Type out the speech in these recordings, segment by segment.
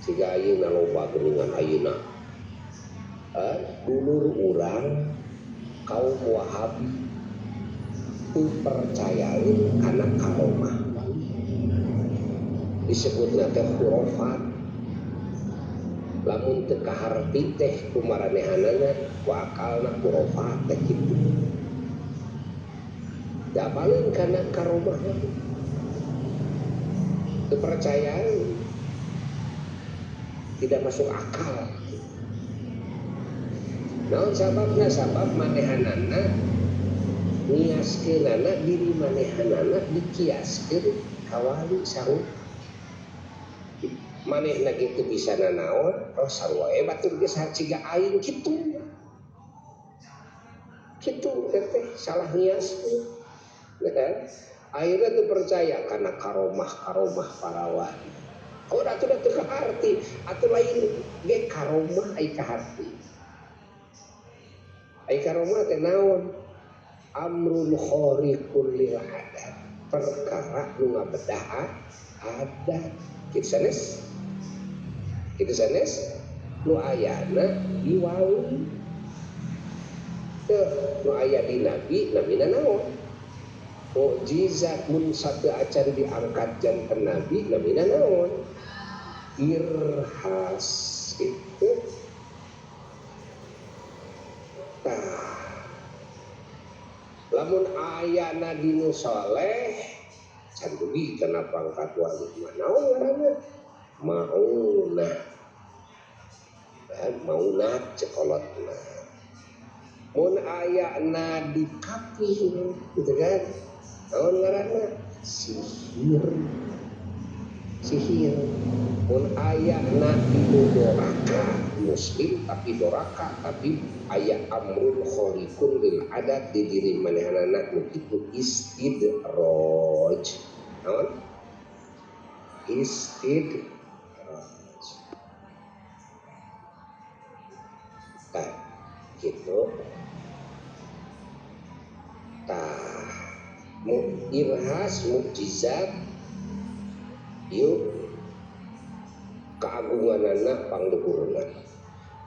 Siga ayeuna loba geuningan ayeuna. Dulur urang kaum Wahabi teu percayaeun kana karomah wali. Disebutna teh khurafat. Lamun teu kaharti teh kumaranehanana ku akalna khurafat teh kitu. Da baleun kana karomah wali. Teu percayaeun. Tidak masuk akal. Naon sababna? Sabab manehanana ngiaskeunana diri manehanana dikiaskeun ka wali sarua. Manehna ge teu bisa nanaon, oh sarua we batur ge ciga aing kitu. Kitu teh salah ngiaskeun. Ya. Akhirnya tuh percaya karena karomah-karomah para wali. Oh, atuh da teu kaharti, atuh lain ge karomah ai kaharti. Ai karomah teh naon? Amrul khariqul lil adat. Perkara nu ngabedah adat. Kitu sanes? Kitu sanes? Nu ayana di wali. Teu nu aya di nabi, namina naon? Mukjizat mun satu acan diangkat janten nabi, namina naon? Irhas itu. Tah. Lamun ayana dinu soleh can dugi kana pangkat wali mah naon ngaranna? Maunah. Maunah cekolotna. Mun ayana di kafir gitu kan? Naon ngaranna? Sihir. Sihir. Mun ayana dinu doraka, muslim tapi doraka tapi aya amrun khariqun lil adat di diri manehanana nu kitu istidraj. Naon? Istidraj. Tah kitu. Tah irhas mukjizat yuk keagunganana pangluhurna.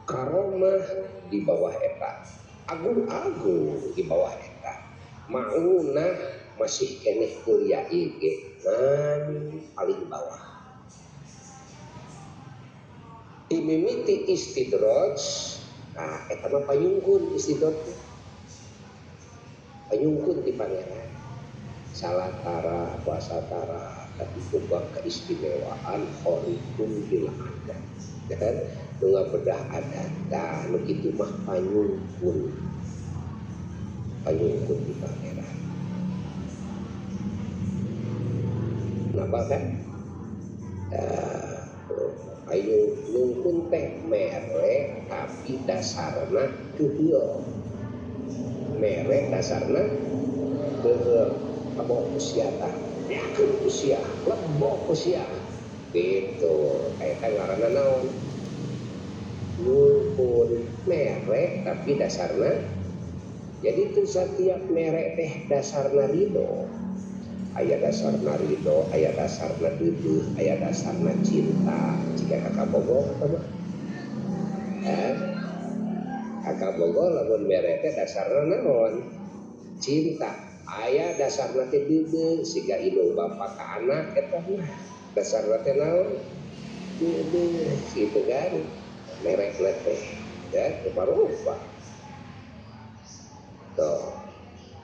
Karomah di bawah eta, agung-agung di bawah eta. Maunah masih keneh kuliah ge ngan paling bawah. Dimimiti istidraj, nah eta mah panyungkun istidraj. Panyungkun ti pangeran. Salat tara, puasa tara, tapi boga keistimewaan khariqun bil adat. Ya kan? Nu ngabedah adat, tah nu kitu mah panyungkun. Panyungkun di pangeran. Napa kan? Ayo nyungkun teh mere tapi dasarna keuheul. Mere dasarna keuheul. Lebok usia tah, yakeun usia, lebok usia. Gitu, eta ngaranna naon? Nyungkun mere tapi dasarna. Jadi teu satiap mere teh dasarna ridho. Aya dasarna ridho, aya dasarna deudeuh, aya dasarna cinta. Jika kakak bogoh apa? Kakak bogoh lamun mere teh dasarna naon? Cinta. Aya dasarna teh deudeuh siga indung bapa ka anak eta mah. Dasarna teh naon? Deudeuh kitu kan. Merekna teh ya rupa-rupa. Tuh.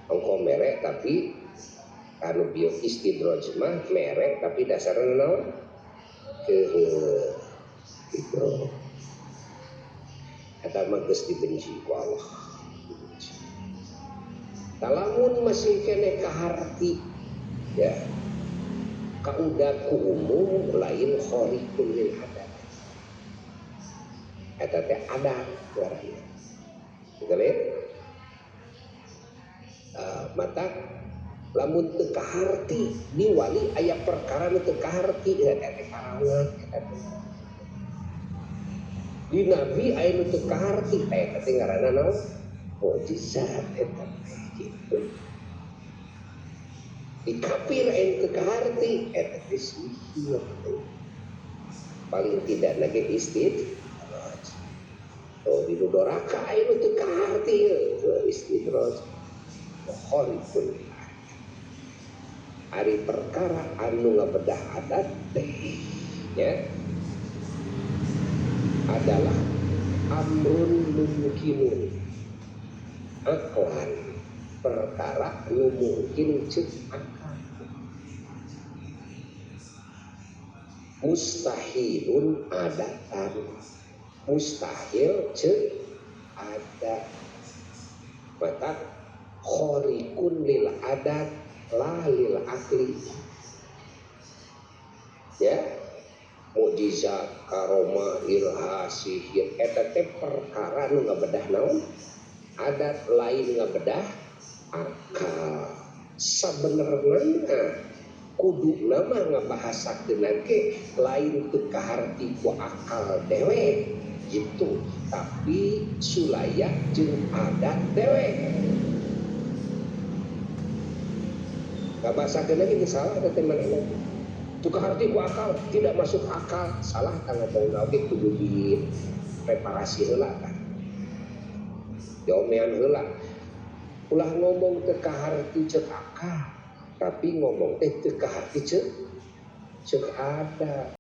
Ongko merek tapi anu bio istidraj mah merek tapi dasarna naon? Keuheul. Gitu. Eta mah geus dibenci ku Allah. Dibenci. Lamun masih keneh kaharti ya kaudag ku umum lain khariqun lil adat. Eta teh adat ngaranna. Gitu lihat? Mata lamun teu kaharti di wali aya perkara nu teu kaharti eta teh karamat eta teh. Di nabi aya nu teu kaharti eta teh ngaranna naon? Mukjizat eta teh gitu. Di kafir aya nu teu kaharti eta teh sihir. Paling tidak lagi istidraj. Oh di doraka anu teu kaharti istidraj. Khariqul ari perkara anu ngabedah adat teh ya adalah amrun mumkinun aqlan, perkara nu mungkin ceuk akal, mustahilun adatan, mustahil ceuk adat. Maka khariqun lil adat la lil akli. Ya, mukjizat, karomah, irha, sihir eta teh perkara nu ngabedah naon? Adat, lain ngabedah akal. Sabenerna kudu nama ngabahasakeun ge lain teu kaharti ku akal dewek gitu, tapi sulaya jeung adat dewek. Ngabahasakeun lagi salah eta teh manehna. Teu kaharti ku akal, tidak masuk akal, salah tah ngomongna oge kudu dipreparasi heula kan. Diomean heula. Ulah ngomong teu kaharti ceuk akal, tapi ngomong teh teu kaharti ceuk adat.